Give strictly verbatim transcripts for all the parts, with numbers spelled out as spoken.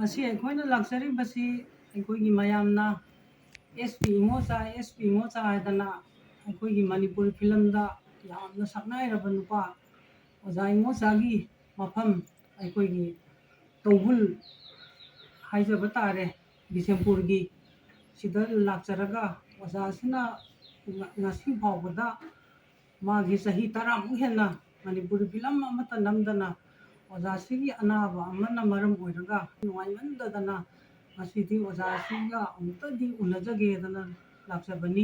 ꯉꯁꯤ ꯑꯩꯈꯣꯏꯅ ꯂꯥꯛꯆꯔꯤꯕꯁꯤ ꯑꯩꯈꯣꯏꯒꯤ ꯃꯌꯥꯝꯅ ꯑꯦꯁ ꯄꯤ ꯏꯃꯣꯆꯥ, ꯑꯦꯁ ꯄꯤ ꯏꯃꯣꯆꯥ ꯍꯥꯏꯗꯅ ꯑꯩꯈꯣꯏꯒꯤ ꯃꯅꯤꯄꯨꯔꯤ ꯐꯤꯂꯝꯗ ꯌꯥꯝꯅ ꯁꯛꯅꯥꯏꯔꯕ ꯅꯨꯄꯥ ꯑꯣꯖꯥ ꯏꯃꯣꯆꯥꯒꯤ ꯃꯐꯝ ꯑꯩꯈꯣꯏꯒꯤ ꯇꯧꯕꯨꯜ ꯍꯥꯏꯖꯕ ꯇꯥꯔꯦ, ꯕꯤꯁꯦꯝꯄꯨꯔꯒꯤ, ꯁꯤꯗ ꯂꯥꯛꯆꯔꯒ ꯑꯣꯖꯥꯁꯤꯅ ꯉ-, ꯉꯁꯤ ꯐꯥꯎꯕꯗ ꯃꯥꯒꯤ ꯆꯍꯤ ꯇꯔꯥꯃꯨꯛ ꯍꯦꯟꯅ ꯃꯅꯤꯄꯨꯔꯤ ꯐꯤꯂꯝ ꯑꯃꯠꯇ ꯅꯝꯗꯅ ꯑꯣꯖꯥꯁꯤꯒꯤ ꯑꯅꯥꯕ ꯑꯃꯅ ꯃꯔꯝ ꯑꯣꯏꯔꯒ ꯅꯨꯡꯉꯥꯏꯃꯟꯗꯗꯅ ꯉꯁꯤꯗꯤ ꯑꯣꯖꯥꯁꯤꯒ ꯑꯃꯨꯛꯇꯗꯤ ꯎꯅꯖꯒꯦꯗꯅ ꯂꯥꯛꯆꯕꯅꯤ꯫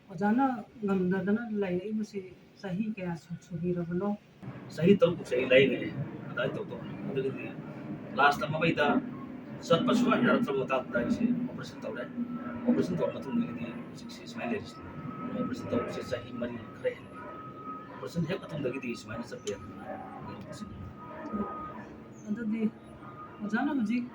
ꯑꯣꯖꯥꯅ ꯉꯝꯗꯗꯅ ꯂꯩꯔꯛꯏꯕꯁꯤ ꯆꯍꯤ ꯀꯌꯥ ꯁꯨ-, ꯁꯨꯕꯤꯔꯕꯅꯣ? ꯆꯍꯤ ꯇꯔꯨꯛꯃꯨꯛꯁꯦ ꯑꯩ ꯂꯥꯏꯌꯦꯡꯉꯛꯑꯦ, ꯑꯗꯨꯃꯥꯏꯅ ꯇꯧ ꯇꯧ꯫ ꯑꯗꯨꯒꯤꯗꯤ ꯂꯥꯁꯇ ꯃꯃꯩꯗ ꯆꯠꯄ ꯁꯨꯡꯌꯥ ꯌꯥꯔꯛꯇ꯭ꯔꯕ ꯃꯇꯥꯡꯗꯨꯗ ꯑꯩꯁꯦ ꯑꯣꯄꯔꯦꯁꯟ ꯇꯧꯔꯦ꯫ ꯑꯣꯄꯔꯦꯁꯟ ꯇꯧꯔ ꯃꯇꯨꯡꯗꯒꯤꯗꯤ ꯍꯧꯖꯤꯛꯁꯤ ꯁꯨꯃꯥꯏꯅ ꯂꯩꯔꯤꯁꯤꯅꯤ꯫ ꯑꯣꯄꯔꯦꯁꯟ ꯇꯧꯕꯁꯦ ꯆꯍꯤ ꯃꯔꯤ ꯈꯔ ꯍꯦꯜꯂꯦ꯫ ꯑꯣꯄꯔꯦꯁꯟ ꯍꯦꯛ ꯃꯇꯨꯡꯗꯒꯤꯗꯤ ꯁꯨꯃꯥꯏꯅ ꯆꯠꯄ ꯌꯥꯗꯅ ꯂꯩꯔꯤꯁꯤꯅꯤ꯫ ꯑꯗꯨꯗꯤ ꯑꯣꯖꯥꯅ ꯍꯧꯖꯤꯛ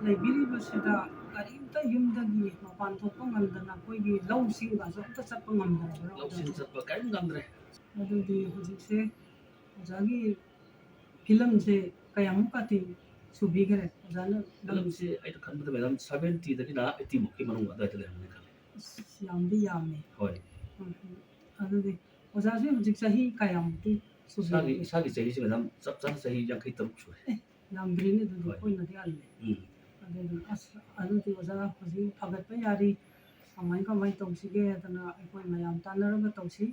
ꯂꯩꯕꯤꯔꯤꯕꯁꯤꯗ ꯀꯔꯤꯝꯇ ꯌꯨꯝꯗꯒꯤ ꯃꯄꯥꯟ ꯊꯣꯛꯄ ꯉꯝꯗꯅ ꯑꯩꯈꯣꯏꯒꯤ ꯂꯧꯁꯤꯡꯒꯁꯨ ꯑꯝꯇ ꯆꯠꯄ ꯉꯝꯗ꯭ꯔꯕ꯭ꯔꯣ ꯂꯧꯁꯤꯡ ꯑꯣꯖꯥꯁꯦ? ꯆꯠꯄ ꯀꯔꯤꯝ ꯉꯝꯗ꯭ꯔꯦ꯫ ꯑꯗꯨꯗꯤ ꯍꯧꯖꯤꯛꯁꯦ ꯑꯣꯖꯥꯒꯤ ꯐꯤꯂꯝꯁꯦ ꯀꯌꯥꯃꯨꯛꯀꯗꯤ ꯁꯨꯕꯤꯈꯔꯦ ꯑꯣꯖꯥꯅ? ꯐꯤꯂꯝꯁꯤ ꯑꯩꯅ ꯈꯟꯕꯗ ꯃꯦꯗꯥꯝ ꯁꯚꯦꯟꯇꯤꯗꯒꯤꯅ ꯑꯩꯠꯇꯤ ꯃꯨꯛꯀꯤ ꯃꯅꯨꯡ ꯑꯗꯨꯋꯥꯏꯗ ꯂꯩꯔꯝꯒꯅꯤ ꯈꯜꯂꯤ꯫ ꯑꯁ, ꯌꯥꯝꯗꯤ ꯌꯥꯝꯃꯦ꯫ ꯍꯣꯏ꯫ ꯎꯝ, ꯎꯝ꯫ ꯑꯗꯨꯗꯤ ꯑꯣꯖꯥꯁꯦ ꯍꯧꯖꯤꯛ ꯆꯍꯤ ꯀꯌꯥꯃꯨꯛꯇꯤ ꯏꯁꯥꯒꯤ, ꯁꯨꯕꯤꯔꯒꯦ? ꯏꯁꯥꯒꯤ ꯆꯍꯤꯁꯦ ꯃꯦꯗꯥꯝ ꯆꯞ ꯆꯥꯅ ꯆꯍꯤ ꯌꯥꯡꯈꯩ ꯇꯔꯨꯛ ꯁꯨꯔꯦ꯫ ꯑꯦ, ꯌꯥꯝꯗ꯭ꯔꯤꯅꯦ ꯑꯗꯨꯗꯤ, ꯍꯣꯏ꯫ ꯑꯩꯈꯣꯏꯅꯗꯤ ꯍꯜꯂꯦ꯫ ꯎꯝ꯫ ꯑꯗꯨꯗꯨꯅ ꯑꯁ, ꯑꯗꯨꯗꯤ ꯑꯣꯖꯥ ꯍꯧꯖꯤꯛ ꯐꯒꯠꯄ ꯌꯥꯔꯤ, ꯀꯃꯥꯏ ꯀꯃꯥꯏ ꯇꯧꯁꯤꯒꯦ ꯍꯥꯏꯗꯅ ꯑꯩꯈꯣꯏ ꯃꯌꯥꯝ ꯇꯥꯟꯅꯔꯒ ꯇꯧꯁꯤ꯫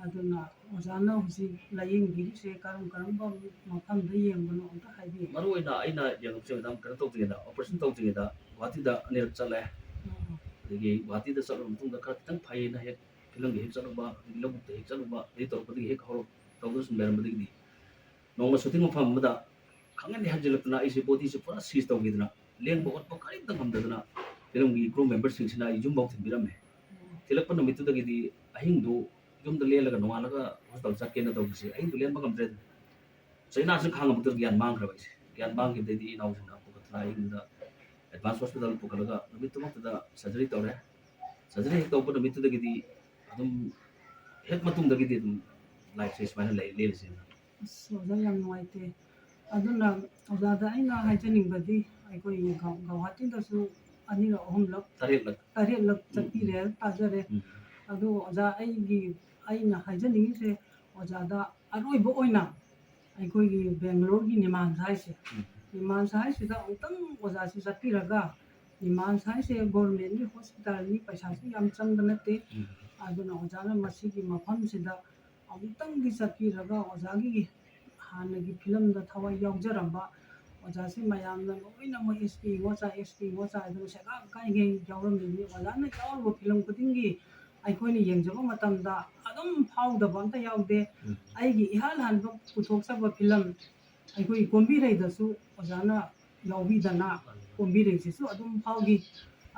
ꯑꯗꯨꯅ ꯑꯣꯖꯥꯅ ꯍꯧꯖꯤꯛ ꯂꯥꯏꯌꯦꯡꯕꯤꯔꯤꯁꯦ ꯀꯔꯝ ꯀꯔꯝꯕ ꯃꯐꯝꯗ ꯌꯦꯡꯕꯅꯣ ꯑꯝꯇ ꯍꯥꯏꯕꯤꯌꯨ꯫ ꯃꯔꯨ ꯑꯣꯏꯅ ꯑꯩꯅ ꯌꯦꯡꯉꯛꯄꯁꯦ ꯃꯦꯗꯥꯝ, ꯀꯩꯅꯣ ꯇꯧꯗ꯭ꯔꯤꯉꯩꯗ, ꯑꯣꯄꯔꯦꯁꯟ ꯇꯧꯗ꯭ꯔꯤꯉꯩꯗ ꯒꯨꯍꯥꯇꯤꯗ ꯑꯅꯤꯔꯛ ꯆꯠꯂꯦ꯫ ꯎꯝ꯫ ꯑꯗꯒꯤ ꯒꯨꯍꯥꯇꯤꯗ ꯆꯠꯂꯕ ꯃꯇꯨꯡꯗ ꯈꯔ ꯈꯤꯇꯪ ꯐꯩꯌꯦꯅ ꯍꯦꯛ ꯐꯤꯂꯝꯒꯤ ꯍꯦꯛ ꯆꯠꯂꯨꯕ, ꯑꯗꯒꯤ ꯂꯧꯕꯨꯛꯇ ꯍꯦꯛ ꯆꯠꯂꯨꯕ, ꯑꯗꯩ ꯇꯧꯔꯛꯄꯗꯒꯤ ꯍꯦꯛ ꯍꯧꯔꯛ-, ꯇꯧꯗꯅ ꯁꯨꯝ ꯂꯩꯔꯝꯕꯗꯒꯤꯗꯤ ꯅꯣꯡꯃ ꯁꯨꯇꯤꯡ ꯃꯐꯝ ꯑꯃꯗ ꯈꯪꯍꯟꯗꯦ ꯍꯟꯖꯤꯜꯂꯛꯇꯅ ꯑꯩꯁꯦ ꯕꯣꯗꯤꯁꯦ ꯄꯨꯔꯥ ꯁꯤꯖ ꯇꯧꯈꯤꯗꯅ, ꯂꯦꯡꯕ ꯑꯣꯠꯄ ꯀꯔꯤꯝꯇ ꯉꯝꯗꯗꯅ, ꯐꯤꯂꯝꯒꯤ ꯀ꯭ꯔꯨ ꯃꯦꯝꯕꯔꯁꯤꯡꯁꯤꯅ ꯑꯩ ꯌꯨꯝꯐꯥꯎ ꯊꯤꯟꯕꯤꯔꯝꯃꯦ꯫ ꯊꯤꯜꯂꯛꯄ ꯅꯨꯃꯤꯠꯇꯨꯗꯒꯤꯗꯤ ꯑꯍꯤꯡꯗꯨ ꯌꯨꯝꯗ ꯂꯦꯜꯂꯒ ꯅꯣꯡꯉꯥꯜꯂꯒ ꯍꯣꯁꯄꯤꯇꯥꯜ ꯆꯠꯀꯦꯅ ꯇꯧꯕꯁꯦ ꯑꯍꯤꯡꯗꯨ ꯂꯦꯟꯕ ꯉꯝꯗ꯭ꯔꯦ꯫ ꯆꯩꯅꯥꯁꯤꯅ ꯈꯥꯡꯉꯝꯕꯗꯨꯗ ꯒ꯭ꯌꯥꯟ ꯃꯥꯡꯈ꯭ꯔꯕ ꯑꯩꯁꯦ꯫ ꯒ꯭ꯌꯥꯟ ꯃꯥꯡꯈꯤꯕꯗꯩꯗꯤ ꯏꯅꯥꯎꯁꯤꯡꯅ ꯄꯨꯈꯠꯇꯅ ꯑꯍꯤꯡꯗꯨꯗ ꯑꯦꯗꯚꯥꯟꯁ ꯍꯣꯁꯄꯤꯇꯥꯜ ꯄꯨꯈꯠꯂꯒ ꯅꯨꯃꯤꯠꯇꯨꯃꯛꯇꯗ ꯁꯔꯖꯔꯤ ꯇꯧꯔꯦ꯫ ꯁꯔꯖꯔꯤ ꯍꯦꯛ ꯇꯧꯕ ꯅꯨꯃꯤꯠꯇꯨꯗꯒꯤꯗꯤ ꯑꯗꯨꯝ ꯍꯦꯛ ꯃꯇꯨꯡꯗꯒꯤꯗꯤ ꯑꯗꯨꯝ ꯂꯥꯏꯐꯁꯦ ꯁꯨꯃꯥꯏꯅ ꯂꯩ, ꯂꯦꯜꯂꯤꯁꯦ꯫ ꯑꯁ, ꯑꯣꯖꯥ, ꯌꯥꯝ ꯅꯨꯡꯉꯥꯏꯇꯦ꯫ ꯑꯗꯨꯅ ꯑꯣꯖꯥꯗ ꯑꯩꯅ ꯍꯥꯏꯖꯅꯤꯡꯕꯗꯤ, ꯑꯩꯈꯣꯏꯒꯤ ꯒꯧ- ꯒꯧꯍꯥꯇꯤꯗꯁꯨ ꯑꯅꯤꯔꯛ ꯑꯍꯨꯝꯂꯛ ꯇꯔꯦꯠꯂꯛ ꯇꯔꯦꯠꯂꯛ ꯆꯠꯄꯤꯔꯦ, ꯇꯥꯖꯔꯦ꯫ ꯎꯝ. ꯑꯗꯣ ꯑꯣꯖꯥ, ꯑꯩꯒꯤ ꯑꯩꯅ ꯍꯥꯏꯖꯅꯤꯡꯉꯤꯁꯦ ꯑꯣꯖꯥꯗ ꯑꯔꯣꯏꯕ ꯑꯣꯏꯅ ꯑꯩꯈꯣꯏꯒꯤ ꯕꯦꯡꯒ꯭ꯂꯣꯔꯒꯤ ꯅꯤꯃꯥꯟꯁ ꯍꯥꯏꯁꯦ, ꯎꯝ. ꯅꯤꯃꯥꯟꯁ ꯍꯥꯏꯁꯤꯗ ꯑꯃꯨꯛꯇꯪ ꯑꯣꯖꯥꯁꯤ ꯆꯠꯄꯤꯔꯒ, ꯅꯤꯃꯥꯟꯁ ꯍꯥꯏꯁꯦ ꯒꯣꯔꯃꯦꯟꯒꯤ ꯍꯣꯁꯄꯤꯇꯥꯜꯅꯤ, ꯄꯩꯁꯥꯁꯨ ꯌꯥꯝ ꯆꯪꯕ ꯅꯠꯇꯦ꯫ ꯎꯝ. ꯑꯗꯨꯅ ꯑꯣꯖꯥꯅ ꯃꯁꯤꯒꯤ ꯃꯐꯝꯁꯤꯗ ꯑꯃꯨꯛꯇꯪꯗꯤ ꯆꯠꯄꯤꯔꯒ ꯑꯣꯖꯥꯒꯤ ꯍꯥꯟꯅꯒꯤ ꯐꯤꯂꯝꯗ ꯊꯋꯥꯏ ꯌꯥꯎꯖꯔꯝꯕ ꯑꯣꯖꯥꯁꯤ ꯃꯌꯥꯝꯅ ꯂꯣꯏꯅꯃꯛ "ꯑꯦꯁ ꯄꯤ ꯏꯉꯣꯆꯥ, ꯑꯦꯁ ꯄꯤ ꯏꯉꯣꯆꯥ" ꯍꯥꯏꯗꯅ ꯁꯦꯒꯥꯛ ꯀꯥꯏꯒꯩ ꯌꯥꯎꯔꯝꯃꯤꯕꯅꯤ꯫ ꯑꯣꯖꯥꯅ ꯌꯥꯎꯔꯨꯕ ꯐꯤꯂꯝ ꯈꯨꯗꯤꯡꯒꯤ ꯑꯩꯈꯣꯏꯅ ꯌꯦꯡꯖꯕ ꯃꯇꯝꯗ ꯑꯗꯨꯝ ꯐꯥꯎꯗꯕ ꯑꯝꯇ ꯌꯥꯎꯗꯦ꯫ ꯎꯝ. ꯑꯩꯒꯤ ꯏꯍꯥꯟ ꯍꯥꯟꯕ ꯄꯨꯊꯣꯛꯆꯕ ꯐꯤꯂꯝ ꯑꯩꯈꯣꯏ ꯀꯣꯝꯕꯤꯔꯩꯗꯁꯨ ꯑꯣꯖꯥꯅ ꯌꯥꯎꯕꯤꯗꯅ ꯀꯣꯝꯕꯤꯔꯩꯁꯤꯁꯨ ꯑꯗꯨꯝ ꯐꯥꯎꯈꯤ꯫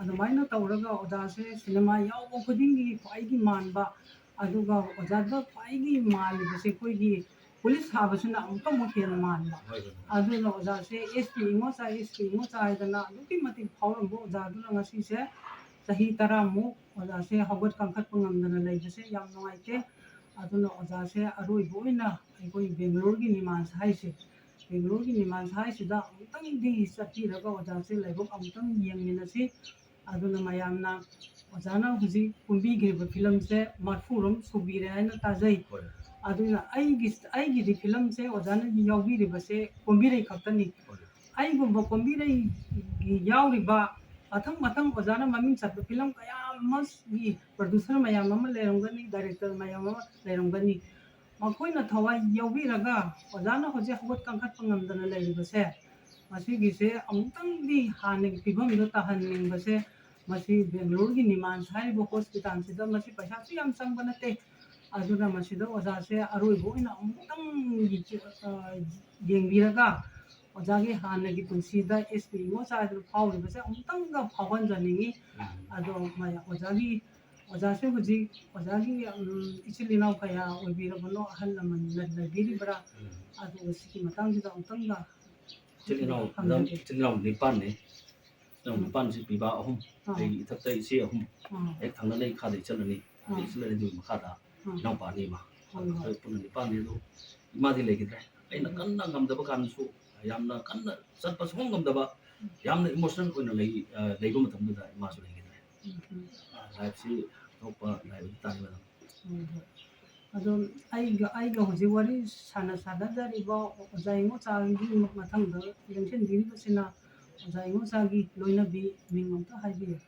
ꯑꯗꯨꯃꯥꯏꯅ ꯇꯧꯔꯒ ꯑꯣꯖꯥꯁꯦ ꯁꯤꯅꯦꯃꯥ ꯌꯥꯎꯕ ꯈꯨꯗꯤꯡꯒꯤ ꯈ꯭ꯋꯥꯏꯒꯤ ꯃꯥꯟꯕ, ꯑꯗꯨꯒ ꯑꯣꯖꯥꯗ ꯈ꯭ꯋꯥꯏꯒꯤ ꯃꯥꯜꯂꯤꯕꯁꯦ ꯑꯩꯈꯣꯏꯒꯤ ꯄꯨꯂꯤꯁ ꯁꯥꯕꯁꯤꯅ ꯑꯃꯨꯛꯀ ꯑꯃꯨꯛ ꯍꯦꯟꯅ ꯃꯥꯟꯕ꯫ ꯍꯣꯏ, ꯍꯣꯏ. ꯑꯗꯨꯅ ꯑꯣꯖꯥꯁꯦ "ꯑꯦꯁ ꯄꯤ ꯏꯉꯣꯆꯥ, ꯑꯦꯁ ꯄꯤ ꯏꯉꯣꯆꯥ" ꯍꯥꯏꯗꯅ ꯑꯗꯨꯛꯀꯤ ꯃꯇꯤꯛ ꯐꯥꯎꯔꯝꯕ ꯑꯣꯖꯥꯗꯨꯅ ꯉꯁꯤꯁꯦ ꯆꯍꯤ ꯇꯔꯥꯃꯨꯛ ꯑꯣꯖꯥꯁꯦ ꯍꯧꯒꯠ ꯀꯥꯡꯈꯠꯄ ꯉꯝꯗꯅ ꯂꯩꯕꯁꯦ ꯌꯥꯝ ꯅꯨꯡꯉꯥꯏꯇꯦ꯫ ꯑꯗꯨꯅ ꯑꯣꯖꯥꯁꯦ ꯑꯔꯣꯏꯕ ꯑꯣꯏꯅ ꯑꯩꯈꯣꯏ ꯕꯦꯡꯒ꯭ꯂꯣꯔꯒꯤ ꯅꯤꯃꯥꯟꯁ ꯍꯥꯏꯁꯦ, ꯕꯦꯡꯒ꯭ꯂꯣꯔꯒꯤ ꯅꯤꯃꯥꯟꯁ ꯍꯥꯏꯁꯤꯗ ꯑꯃꯨꯛꯇꯪꯗꯤ ꯆꯠꯄꯤꯔꯒ ꯑꯣꯖꯥꯁꯦ ꯂꯥꯏꯕꯛ ꯑꯃꯨꯛꯇꯪ ꯌꯦꯡꯃꯤꯟꯅꯁꯤ꯫ ꯑꯗꯨꯅ ꯃꯌꯥꯝꯅ ꯑꯣꯖꯥꯅ ꯍꯧꯖꯤꯛ ꯀꯨꯝꯕꯤꯈ꯭ꯔꯤꯕ ꯐꯤꯂꯝꯁꯦ ꯃꯔꯐꯨꯔꯣꯝ ꯁꯨꯕꯤꯔꯦ ꯍꯥꯏꯅ ꯇꯥꯖꯩ꯫ ꯍꯣꯏ. ꯑꯗꯨꯅ ꯑꯩꯒꯤ, ꯑꯩꯒꯤꯗꯤ ꯐꯤꯂꯝꯁꯦ ꯑꯣꯖꯥꯅ ꯌꯥꯎꯕꯤꯔꯤꯕꯁꯦ ꯀꯣꯝꯕꯤꯔꯩ ꯈꯛꯇꯅꯤ꯫ ꯍꯣꯏ. ꯑꯩꯒꯨꯝꯕ ꯀꯣꯝꯕꯤꯔꯩꯒꯤ ꯌꯥꯎꯔꯤꯕ ꯃꯊꯪ ꯃꯊꯪ ꯑꯣꯖꯥꯅ ꯃꯃꯤꯡ ꯆꯠꯄ ꯐꯤꯂꯝ ꯀꯌꯥ ꯑꯃꯒꯤ ꯄ꯭ꯔꯣꯗ꯭ꯌꯨꯁꯔ ꯃꯌꯥꯝ ꯑꯃ ꯂꯩꯔꯝꯒꯅꯤ, ꯗꯥꯏꯔꯦꯛꯇꯔ ꯃꯌꯥꯝ ꯑꯃ ꯂꯩꯔꯝꯒꯅꯤ꯫ ꯃꯈꯣꯏꯅ ꯊꯋꯥꯏ ꯌꯥꯎꯕꯤꯔꯒ ꯑꯣꯖꯥꯅ ꯍꯧꯖꯤꯛ ꯍꯧꯒꯠ ꯀꯥꯡꯈꯠꯄ ꯉꯝꯗꯅ ꯂꯩꯔꯤꯕꯁꯦ, ꯃꯁꯤꯒꯤꯁꯦ ꯑꯃꯨꯛꯇꯪꯗꯤ ꯍꯥꯟꯅꯒꯤ ꯐꯤꯕꯝꯗꯣ ꯇꯥꯍꯟꯅꯤꯡꯕꯁꯦ, ꯃꯁꯤ ꯕꯦꯡꯒ꯭ꯂꯣꯔꯒꯤ ꯅꯤꯃꯥꯟꯁ ꯍꯥꯏꯔꯤꯕ ꯍꯣꯁꯄꯤꯇꯥꯜꯁꯤꯗ, ꯃꯁꯤ ꯄꯩꯁꯥꯁꯨ ꯌꯥꯝ ꯆꯪꯕ ꯅꯠꯇꯦ꯫ ꯑꯗꯨꯅ ꯃꯁꯤꯗ ꯑꯣꯖꯥꯁꯦ ꯑꯔꯣꯏꯕ ꯑꯣꯏꯅ ꯑꯃꯨꯛꯇꯪ ꯌꯦꯡꯕꯤꯔꯒ ꯑꯣꯖꯥꯒꯤ ꯍꯥꯟꯅꯒꯤ ꯄꯨꯟꯁꯤꯗ ꯑꯦꯁ ꯄꯤ ꯏꯉꯣꯆꯥ ꯍꯥꯏꯗꯅ ꯐꯥꯎꯔꯤꯕꯁꯦ ꯑꯃꯨꯛꯇꯪꯒ ꯐꯥꯎꯍꯟꯖꯅꯤꯡꯉꯤ꯫ ꯑꯗꯣ ꯃ-, ꯑꯣꯖꯥꯒꯤ, ꯑꯣꯖꯥꯁꯦ ꯍꯧꯖꯤꯛ ꯑꯣꯖꯥꯒꯤ, ꯎꯝ, ꯏꯆꯤꯜ ꯏꯅꯥꯎ ꯀꯌꯥ ꯑꯣꯏꯕꯤꯔꯕꯅꯣ? ꯑꯍꯜ ꯂꯃꯟ ꯂꯩ-, ꯂꯩꯕꯤꯔꯤꯕ꯭ꯔꯥ? ꯑꯗꯨꯒ ꯁꯤꯒꯤ ꯃꯇꯥꯡꯁꯤꯗ ꯑꯃꯨꯛꯇꯪꯒ ꯏꯆꯤꯜ ꯏꯅꯥꯎ, ꯍꯪꯖꯒꯦ꯫ ꯏꯆꯤꯜ ꯏꯅꯥꯎ ꯅꯤꯄꯥꯟꯅꯤ꯫ ꯏꯆꯤꯜ ꯏꯅꯥꯎ ꯅꯤꯄꯥꯟꯁꯤ ꯄꯤꯕ ꯑꯍꯨꯝ, ꯑꯥ. ꯑꯩꯒꯤ ꯏꯊꯛꯇ ꯏꯆꯦ ꯑꯍꯨꯝ, ꯑꯥ. ꯍꯦꯛ ꯊꯪꯅꯅ ꯏꯈꯥꯗ ꯏꯆꯜ ꯑꯅꯤ, ꯑꯥ. ꯏꯆꯜ ꯑꯅꯤꯗꯨꯒꯤ ꯃꯈꯥꯗ ꯑꯥ. ꯏꯅꯥꯎꯄꯥ ꯑꯅꯤ ꯑꯃ꯫ ꯍꯣꯏ, ꯍꯣꯏ. ꯑꯩꯈꯣꯏ ꯄꯨꯟꯅ ꯅꯤꯄꯥꯟꯅꯤ꯫ ꯑꯗꯨ ꯏꯃꯥꯗꯤ ꯂꯩꯈꯤꯗ꯭ꯔꯦ꯫ ꯑꯩꯅ ꯎꯝ. ꯀꯟꯅ ꯉꯝꯗꯕ ꯀꯥꯟꯗꯁꯨ, ꯌꯥꯝꯅ ꯀꯟꯅ ꯆꯠꯄ ꯁꯨꯡꯉꯝ ꯉꯝꯗꯕ, ꯌꯥꯝꯅ ꯏꯃꯣꯁꯅꯦꯜ ꯑꯣꯏꯅ ꯂꯩ, ꯑ, ꯂꯩꯕ ꯃꯇꯝꯗꯨꯗ ꯏꯃꯥꯁꯨ ꯂꯩꯈꯤꯗ꯭ꯔꯦ꯫ ꯎꯝ, ꯎꯝ꯫ ꯂꯥꯏꯐꯁꯤ ꯑꯇꯣꯞꯄ ꯂꯥꯏꯐ ꯑꯃ ꯇꯥꯔꯦ, ꯃꯦꯗꯥꯝ꯫ ꯍꯣꯏ, ꯍꯣꯏ꯫ ꯑꯗꯣ ꯑꯩꯒ, ꯑꯩꯒ ꯍꯧꯖꯤꯛ ꯋꯥꯔꯤ ꯁꯥꯟꯅ ꯁꯥꯟꯅꯖꯔꯤꯕ ꯑꯣꯖꯥ ꯏꯉꯣꯆꯥꯒꯤ ꯃꯊꯪꯗ ꯂꯦꯡꯁꯤꯟꯕꯤꯔꯤꯕꯁꯤꯅ ꯑꯣꯖꯥ ꯏꯉꯣꯆꯥꯒꯤ ꯂꯣꯏꯅꯕꯤ ꯃꯤꯡ ꯑꯝꯇ ꯍꯥꯏꯕꯤꯌꯨ꯫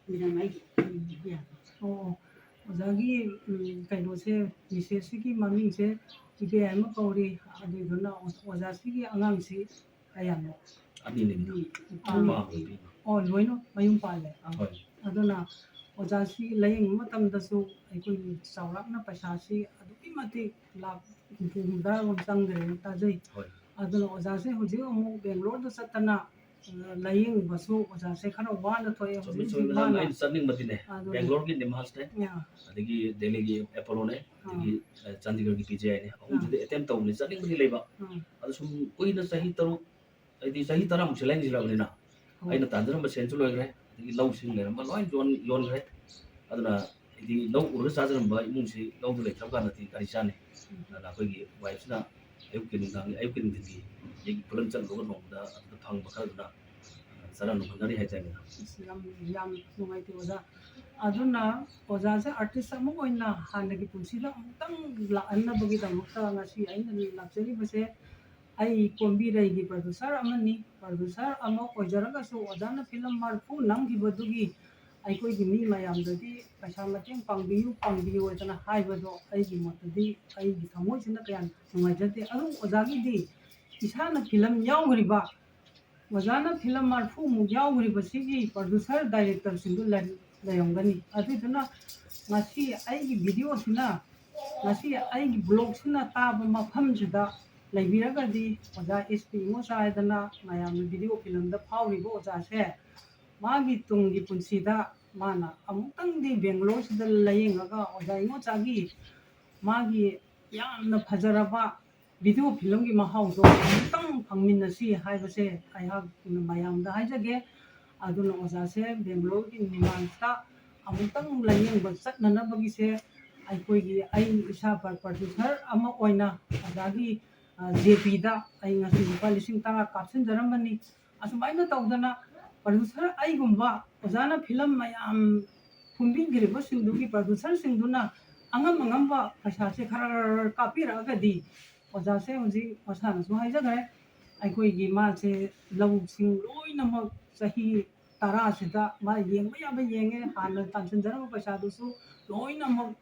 ꯃꯦꯗꯥꯝ, ꯑꯩꯒꯤ ꯃꯤꯡ ꯍꯥꯏꯕ ꯌꯥꯕ꯭ꯔꯥ? ꯑꯣ, ꯑꯣꯖꯥꯒꯤ, ꯎꯝ, ꯀꯩꯅꯣꯁꯦ, ꯃꯤꯁꯦꯁꯁꯤꯒꯤ ꯃꯃꯤꯡꯁꯦ ꯏꯕꯦꯝꯃ ꯀꯧꯔꯤ꯫ ꯑꯗꯨꯗꯨꯅ ꯑꯣꯖꯥꯁꯤꯒꯤ ꯑꯉꯥꯡꯁꯤ ꯀꯌꯥꯅꯣ? ꯑꯅꯤꯅꯦ, ꯃꯦꯗꯥꯝ꯫ ꯎꯝ, ꯅꯨꯄꯥ ꯅꯨꯄꯥ ꯑꯃ, ꯅꯨꯄꯤ ꯑꯃ꯫ ꯑꯣ, ꯂꯣꯏꯅ ꯃꯌꯨꯝ ꯄꯥꯜꯂꯦ꯫ ꯑꯥ꯫ ꯍꯣꯏ꯫ ꯑꯗꯨꯅ ꯑꯣꯖꯥꯁꯤ ꯂꯥꯌꯦꯡꯕ ꯃꯇꯝꯗꯁꯨ ꯑꯩꯈꯣꯏꯒꯤ ꯆꯥꯎꯔꯥꯛꯅ ꯄꯩꯁꯥꯁꯤ ꯑꯗꯨꯛꯀꯤ ꯃꯇꯤꯛ ꯂꯥꯈ ꯍꯨꯝꯐꯨ ꯍꯨꯝꯗ꯭ꯔꯥꯔꯣꯝ ꯆꯪꯈ꯭ꯔꯦꯅ ꯇꯥꯖꯩ꯫ ꯍꯣꯏ꯫ ꯑꯗꯨꯅ ꯑꯣꯖꯥꯁꯦ ꯍꯧꯖꯤꯛ ꯑꯃꯨꯛ ꯕꯦꯡꯒ꯭ꯂꯣꯔꯗ ꯆꯠꯇꯅ, ꯑ, ꯂꯥꯌꯦꯡꯕꯁꯨ ꯑꯣꯖꯥꯁꯦ ꯈꯔ ꯋꯥꯅ ꯊꯣꯛꯑꯦ ꯆꯨꯝꯃꯤ, ꯍꯧꯖꯤꯛ ꯆꯨꯝꯃꯤ, ꯍꯧꯖꯤꯛ ꯃꯦꯗꯥꯝ, ꯃꯥꯅ꯫ ꯑꯩꯅ ꯆꯠꯅꯤꯡꯕꯗꯤꯅꯦ, ꯑꯗꯨꯅꯦ꯫ ꯕꯦꯡꯒ꯭ꯂꯣꯔꯒꯤ ꯅꯤꯝꯍꯥꯟꯁꯅꯦ, ꯌꯥ꯫ ꯑꯗꯒꯤ ꯗꯦꯜꯂꯤꯒꯤ ꯑꯦꯄꯣꯂꯣꯅꯦ, ꯑꯥ꯫ ꯑꯗꯒꯤ, ꯑ, ꯆꯥꯟꯗꯤꯒꯔꯒꯤ ꯄꯤ ꯖꯤ ꯑꯥꯏꯅꯦ, ꯑꯍꯨꯝꯁꯤꯗ ꯑꯥ꯫ ꯑꯦꯇꯦꯝ ꯇꯧꯕꯅꯤ, ꯆꯠꯅꯤꯡꯕꯗꯤ ꯂꯩꯕ꯫ ꯑꯥ꯫ ꯑꯗꯣ ꯁꯨꯝ ꯀꯨꯏꯅ ꯆꯍꯤ ꯇꯔꯨꯛ, ꯍꯥꯏꯗꯤ ꯆꯍꯤ ꯇꯔꯥꯃꯨꯛꯁꯦ ꯂꯥꯏꯌꯦꯡꯁꯤꯜꯂꯛꯑꯕꯅꯤꯅ, ꯍꯣꯏ꯫ ꯑꯩꯅ ꯇꯥꯟꯖꯔꯝꯕ ꯁꯦꯟꯁꯨ ꯂꯣꯏꯈ꯭ꯔꯦ, ꯑꯗꯒꯤ ꯂꯧꯁꯤꯡ ꯂꯩꯔꯝꯕ ꯂꯣꯏ ꯌꯣꯟ-, ꯌꯣꯟꯈ꯭ꯔꯦ꯫ ꯑꯗꯨꯅ ꯍꯥꯏꯗꯤ ꯂꯧ ꯎꯔꯒ ꯆꯥꯖꯔꯝꯕ ꯏꯃꯨꯡꯁꯤ ꯂꯧꯗꯨ ꯂꯩꯇ꯭ꯔꯕ ꯀꯥꯟꯗꯗꯤ ꯒꯥꯔꯤ ꯆꯥꯅꯤ꯫ ꯎꯝ꯫ ꯑꯗꯨꯅ ꯑꯩꯈꯣꯏꯒꯤ ꯋꯥꯏꯐꯁꯤꯅ ꯑꯌꯨꯛꯀꯤ ꯅꯨꯡꯗꯥꯡ, ꯑꯌꯨꯛꯀꯤ ꯅꯨꯡꯊꯤꯟꯒꯤ ꯑꯩꯒꯤ ꯈꯨꯂꯪ ꯆꯠꯂꯨꯔꯒ ꯅꯣꯡꯃꯗ ꯑꯗꯨꯗ ꯐꯪꯕ ꯈꯔꯗꯨꯅ, ꯑ, ꯆꯥꯅ ꯅꯣꯡꯅꯅꯔꯤ ꯍꯥꯏꯇꯥꯔꯦ, ꯃꯦꯗꯥꯝ꯫ ꯑꯁ, ꯌꯥꯝ, ꯌꯥꯝ ꯅꯨꯡꯉꯥꯏꯇꯦ ꯑꯣꯖꯥ꯫ ꯑꯗꯨꯅ ꯑꯣꯖꯥꯁꯦ ꯑꯥꯔꯇꯤꯁ ꯑꯃ ꯑꯣꯏꯅ ꯍꯥꯟꯅꯒꯤ ꯄꯨꯟꯁꯤꯗ ꯑꯃꯨꯛꯇꯪ ꯂꯥꯛꯍꯟꯅꯕꯒꯤꯗꯃꯛꯇ ꯉꯁꯤ ꯑꯩꯅ ꯂꯥꯛꯆꯔꯤꯕꯁꯦ, ꯑꯩ ꯀꯣꯝꯕꯤꯔꯩꯒꯤ ꯄ꯭ꯔꯗ꯭ꯌꯨꯁꯔ ꯑꯃꯅꯤ꯫ ꯄ꯭ꯔꯗ꯭ꯌꯨꯁꯔ ꯑꯃ ꯑꯣꯏꯖꯔꯒꯁꯨ ꯑꯣꯖꯥꯅ ꯐꯤꯂꯝ ꯃꯔꯤꯐꯨ ꯅꯝꯈꯤꯕꯗꯨꯒꯤ ꯑꯩꯈꯣꯏꯒꯤ ꯃꯤ ꯃꯌꯥꯝꯗꯗꯤ ꯄꯩꯁꯥ ꯃꯇꯦꯡ ꯄꯥꯡꯕꯤꯌꯨ, ꯄꯥꯡꯕꯤꯌꯨ ꯍꯥꯏꯗꯅ ꯍꯥꯏꯕꯗꯣ ꯑꯩꯒꯤ ꯃꯣꯠꯇꯗꯤ ꯑꯩꯒꯤ ꯊꯃꯣꯏꯁꯤꯅ ꯀꯌꯥ ꯅꯨꯡꯉꯥꯏꯖꯗꯦ꯫ ꯑꯗꯨꯕꯨ ꯑꯣꯖꯥꯒꯤꯗꯤ ꯏꯁꯥꯅ ꯐꯤꯂꯝ ꯌꯥꯎꯈ꯭ꯔꯤꯕ, ꯑꯣꯖꯥꯅ ꯐꯤꯂꯝ ꯃꯔꯤꯐꯨꯃꯨꯛ ꯌꯥꯎꯈ꯭ꯔꯤꯕꯁꯤꯒꯤ ꯄ꯭ꯔꯗ꯭ꯌꯨꯁꯔ ꯗꯥꯏꯔꯦꯛꯇꯔꯁꯤꯡꯗꯨ ꯂꯩ-, ꯂꯩꯔꯝꯒꯅꯤ꯫ ꯑꯗꯨꯗꯨꯅ ꯉꯁꯤ ꯑꯩꯒꯤ ꯚꯤꯗꯤꯑꯣꯁꯤꯅ, ꯉꯁꯤ ꯑꯩꯒꯤ ꯕ꯭ꯂꯣꯒꯁꯤꯅ ꯇꯥꯕ ꯃꯐꯝꯁꯤꯗ ꯂꯩꯕꯤꯔꯒꯗꯤ ꯑꯣꯖꯥ ꯑꯦꯁ ꯄꯤ ꯏꯉꯣꯆꯥ ꯍꯥꯏꯗꯅ ꯃꯌꯥꯝꯅ ꯚꯤꯗꯤꯑꯣ ꯐꯤꯂꯝꯗ ꯐꯥꯎꯔꯤꯕ ꯑꯣꯖꯥꯁꯦ, ꯃꯥꯒꯤ ꯇꯨꯡꯒꯤ ꯄꯨꯟꯁꯤꯗ ꯃꯥꯅ ꯑꯃꯨꯛꯇꯪꯗꯤ ꯕꯦꯡꯒꯂꯣꯔꯁꯤꯗ ꯂꯥꯌꯦꯡꯉꯒ ꯑꯣꯖꯥ ꯏꯉꯣꯆꯥꯒꯤ ꯃꯥꯒꯤ ꯌꯥꯝꯅ ꯐꯖꯔꯕ ꯚꯤꯗꯤꯑꯣ ꯐꯤꯂꯝꯒꯤ ꯃꯍꯥꯎꯗꯣ ꯑꯃꯨꯛꯇꯪ ꯐꯪꯃꯤꯟꯅꯁꯤ ꯍꯥꯏꯕꯁꯦ ꯑꯩꯍꯥꯛ ꯃꯌꯥꯝꯗ ꯍꯥꯏꯖꯒꯦ꯫ ꯑꯗꯨꯅ ꯑꯣꯖꯥꯁꯦ ꯕꯦꯡꯒꯂꯣꯔꯒꯤ ꯅꯤꯃꯥꯟꯁꯇ ꯑꯃꯨꯛꯇꯪ ꯂꯥꯌꯦꯡꯕ ꯆꯠꯅꯅꯕꯒꯤꯁꯦ ꯑꯩꯈꯣꯏꯒꯤ, ꯑꯩ ꯏꯁꯥ ꯄ꯭ꯔ-, ꯄ꯭ꯔꯗ꯭ꯌꯨꯁꯔ ꯑꯃ ꯑꯣꯏꯅ ꯑꯣꯖꯥꯒꯤ, ꯑ, ꯖꯦ ꯄꯤꯗ ꯑꯩ ꯉꯁꯤ ꯂꯨꯄꯥ ꯂꯤꯁꯤꯡ ꯇꯔꯥ ꯀꯥꯞꯁꯤꯟꯖꯔꯝꯕꯅꯤ꯫ ꯑꯁꯨꯃꯥꯏꯅ ꯇꯧꯗꯅ producer ꯑꯩꯒꯨꯝꯕ ꯑꯣꯖꯥꯅ ꯐꯤꯂꯝ ꯃꯌꯥꯝ ꯀꯨꯝꯕꯤꯈ꯭ꯔꯤꯕꯁꯤꯡꯗꯨꯒꯤ producerꯁꯤꯡꯗꯨꯅ ꯑꯉꯝ ꯑꯉꯝꯕ ꯄꯩꯁꯥꯁꯦ ꯈꯔ ꯈꯔ ꯀꯥꯞꯄꯤꯔꯛꯑꯒꯗꯤ, ꯑꯣꯖꯥꯁꯦ ꯍꯧꯖꯤꯛ ꯃꯁꯥꯅꯁꯨ ꯍꯥꯏꯖꯈ꯭ꯔꯦ, ꯑꯩꯈꯣꯏꯒꯤ ꯃꯥꯁꯦ ꯂꯧꯁꯤꯡ ꯂꯣꯏꯅꯃꯛ ꯆꯍꯤ ꯇꯔꯥꯁꯤꯗ ꯃꯥ ꯌꯦꯡꯕ ꯌꯥꯕ ꯌꯦꯡꯉꯦ, ꯍꯥꯟꯅ ꯇꯥꯟꯁꯤꯟꯖꯔꯝꯕ ꯄꯩꯁꯥꯗꯨꯁꯨ ꯂꯣꯏꯅꯃꯛ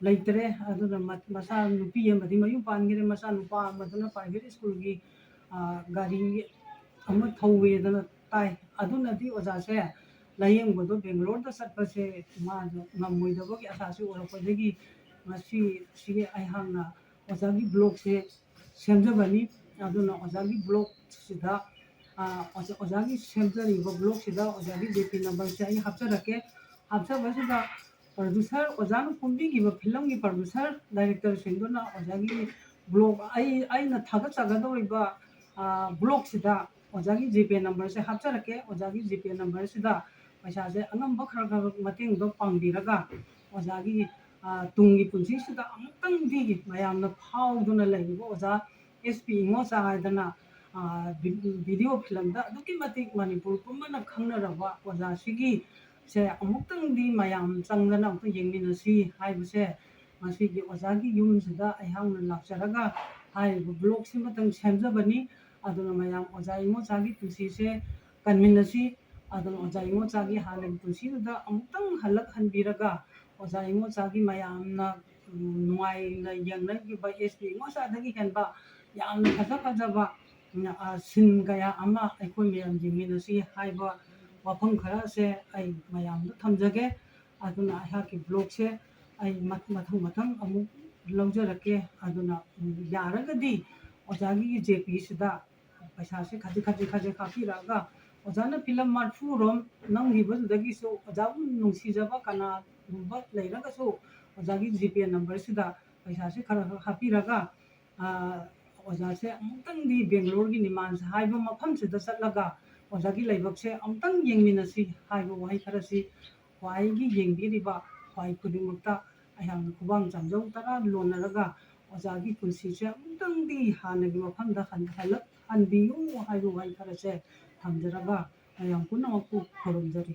ꯂꯩꯇ꯭ꯔꯦ꯫ ꯑꯗꯨꯅ ꯃ-, ꯃꯆꯥ ꯅꯨꯄꯤ ꯑꯃꯗꯤ ꯃꯌꯨꯝ ꯄꯥꯟꯈ꯭ꯔꯦ, ꯃꯆꯥ ꯅꯨꯄꯥ ꯑꯃꯗꯨꯅ private schoolꯒꯤ, ꯑ, ꯒꯥꯔꯤ ꯑꯃ ꯊꯧꯋꯦꯗꯅ ꯇꯥꯏ꯫ ꯑꯗꯨꯅꯗꯤ ꯑꯣꯖꯥꯁꯦ ꯂꯥꯌꯦꯡꯕꯗꯣ ꯕꯦꯡꯒꯂꯣꯔꯗ ꯆꯠꯄꯁꯦ ꯃꯥꯗꯣ ꯉꯝꯃꯣꯏꯗꯕꯒꯤ ꯑꯁꯥꯁꯨ ꯑꯣꯏꯔꯛꯄꯗꯒꯤ ꯉꯁꯤ ꯁꯤꯒꯤ ꯑꯩꯍꯥꯛꯅ ꯑꯣꯖꯥꯒꯤ blogꯁꯦ ꯁꯦꯝꯖꯕꯅꯤ꯫ ꯑꯗꯨꯅ ꯑꯣꯖꯥꯒꯤ blogꯁꯤꯗ, ꯑ, ꯑꯣꯖꯥ-, ꯑꯣꯖꯥꯒꯤ ꯁꯦꯝꯖꯔꯤꯕ blogꯁꯤꯗ ꯑꯣꯖꯥꯒꯤ GPay numberꯁꯦ ꯑꯩ ꯍꯥꯞꯆꯔꯛꯀꯦ꯫ ꯍꯥꯞꯆꯕꯁꯤꯗ producer, ꯑꯣꯖꯥꯅ ꯀꯨꯝꯕꯤꯈꯤꯕ ꯐꯤꯂꯝꯒꯤ producer, directorꯁꯤꯡꯗꯨꯅ ꯑꯣꯖꯥꯒꯤ blog, ꯑꯩ, ꯑꯩꯅ ꯊꯥꯒꯠꯆꯒꯗꯧꯔꯤꯕ, ꯑ, blogꯁꯤꯗ ꯑꯣꯖꯥꯒꯤ GPay numberꯁꯦ ꯍꯥꯞꯆꯔꯛꯀꯦ꯫ ꯑꯣꯖꯥꯒꯤ GPay numberꯁꯤꯗ ꯄꯩꯁꯥꯁꯦ ꯑꯉꯝꯕ ꯈꯔ ꯈꯔ ꯃꯇꯦꯡꯗꯣ ꯄꯥꯡꯕꯤꯔꯒ ꯑꯣꯖꯥꯒꯤ, ꯑ, ꯇꯨꯡꯒꯤ ꯄꯨꯟꯁꯤꯁꯤꯗ ꯑꯃꯨꯛꯇꯪꯗꯤ ꯃꯌꯥꯝꯅ ꯐꯥꯎꯗꯨꯅ ꯂꯩꯔꯤꯕ ꯑꯣꯖꯥ S P ꯏꯉꯣꯆꯥ ꯍꯥꯏꯗꯅ, ꯑ, ꯚꯤ-, video ꯐꯤꯂꯝꯗ ꯑꯗꯨꯛꯀꯤ ꯃꯇꯤꯛ ꯃꯅꯤꯄꯨꯔ ꯄꯨꯝꯕꯅ ꯈꯪꯅꯔꯕ ꯑꯣꯖꯥꯁꯤꯒꯤ ꯁꯦ ꯑꯃꯨꯛꯇꯪꯗꯤ ꯃꯌꯥꯝ ꯆꯪꯗꯅ ꯑꯃꯨꯛꯇ ꯌꯦꯡꯃꯤꯟꯅꯁꯤ ꯍꯥꯏꯕꯁꯦ ꯉꯁꯤꯒꯤ ꯑꯣꯖꯥꯒꯤ ꯌꯨꯝꯁꯤꯗ ꯑꯩꯍꯥꯛꯅ ꯂꯥꯛꯆꯔꯒ ꯍꯥꯏꯔꯤꯕ blogꯁꯤꯃꯇꯪ ꯁꯦꯝꯖꯕꯅꯤ꯫ ꯑꯗꯨꯅ ꯃꯌꯥꯝ ꯑꯣꯖꯥ ꯏꯉꯣꯆꯥꯒꯤ ꯄꯨꯟꯁꯤꯁꯦ ꯀꯟꯃꯤꯟꯅꯁꯤ꯫ ꯑꯗꯨꯅ ꯑꯣꯖꯥ ꯏꯉꯣꯆꯥꯒꯤ ꯍꯥꯟꯅꯒꯤ ꯄꯨꯟꯁꯤꯗꯨꯗ ꯑꯃꯨꯛꯇꯪ ꯍꯜꯂꯛꯍꯟꯕꯤꯔꯒ ꯑꯣꯖꯥ ꯏꯉꯣꯆꯥꯒꯤ ꯃꯌꯥꯝꯅ, ꯎꯝ, ꯅꯨꯡꯉꯥꯏꯅ ꯌꯦꯡꯅꯈꯤꯕ S P ꯏꯉꯣꯆꯥꯗꯒꯤ ꯍꯦꯟꯕ ꯌꯥꯝꯅ ꯐꯖ ꯐꯖꯕ, ꯎꯝ, ꯑ, scene ꯀꯌꯥ ꯑꯃ ꯑꯩꯈꯣꯏ ꯃꯌꯥꯝ ꯌꯦꯡꯃꯤꯟꯅꯁꯤ ꯍꯥꯏꯕ ꯋꯥꯐꯝ ꯈꯔꯁꯦ ꯑꯩ ꯃꯌꯥꯝꯗ ꯊꯝꯖꯒꯦ꯫ ꯑꯗꯨꯅ ꯑꯩꯍꯥꯛꯀꯤ blogꯁꯦ ꯑꯩ ꯃ-, ꯃꯊꯪ ꯃꯊꯪ ꯑꯃꯨꯛ ꯂꯧꯖꯔꯛꯀꯦ꯫ ꯑꯗꯨꯅ, ꯎꯝ, ꯌꯥꯔꯒꯗꯤ ꯑꯣꯖꯥꯒꯤ GPayꯁꯤꯗ ꯄꯩꯁꯥꯁꯦ ꯈꯖꯤꯛ ꯈꯖꯤꯛ ꯈꯖꯤꯛ ꯍꯥꯞꯄꯤꯔꯛꯑꯒ ꯑꯣꯖꯥꯅ ꯐꯤꯂꯝ ꯃꯔꯤꯐꯨ ꯔꯣꯝ ꯅꯝꯈꯤꯕꯗꯨꯗꯒꯤꯁꯨ ꯑꯣꯖꯥꯕꯨ ꯅꯨꯡꯁꯤꯖꯕ ꯀꯅꯥꯒꯨꯝꯕ ꯂꯩꯔꯒꯁꯨ ꯑꯣꯖꯥꯒꯤ GPay numberꯁꯤꯗ ꯄꯩꯁꯥꯁꯦ ꯈꯔ ꯈꯔ ꯍꯥꯞꯄꯤꯔꯒ, ꯑ, ꯑꯣꯖꯥꯁꯦ ꯑꯃꯨꯛꯇꯪꯗꯤ ꯕꯦꯡꯒꯂꯣꯔꯒꯤ ꯅꯤꯃꯥꯟꯁ ꯍꯥꯏꯕ ꯃꯐꯝꯁꯤꯗ ꯆꯠꯂꯒ ꯑꯣꯖꯥꯒꯤ ꯂꯥꯏꯕꯛꯁꯦ ꯑꯃꯨꯛꯇꯪ ꯌꯦꯡꯃꯤꯟꯅꯁꯤ ꯍꯥꯏꯕ ꯋꯥꯍꯩ ꯈꯔꯁꯤ ꯈ꯭ꯋꯥꯏꯒꯤ ꯌꯦꯡꯕꯤꯔꯤꯕ ꯈ꯭ꯋꯥꯏ ꯈꯨꯗꯤꯡꯃꯛꯇ ꯑꯩꯍꯥꯛꯅ ꯈꯨꯕꯥꯛ ꯆꯥꯝꯖꯧ ꯇꯔꯥ ꯂꯣꯟꯅꯔꯒ ꯑꯣꯖꯥꯒꯤ ꯄꯨꯟꯁꯤꯁꯦ ꯑꯃꯨꯛꯇꯪꯗꯤ ꯍꯥꯟꯅꯒꯤ ꯃꯐꯝꯗ ꯍꯟ-, ꯍꯜꯂꯛꯍꯟꯕꯤꯌꯨ ꯍꯥꯏꯕ ꯋꯥꯍꯩ ꯈꯔꯁꯦ ꯄꯥꯝꯖꯔꯒ ꯃꯌꯥꯝ ꯄꯨꯝꯅꯃꯛꯄꯨ ꯈꯨꯔꯨꯝꯖꯔꯤ꯫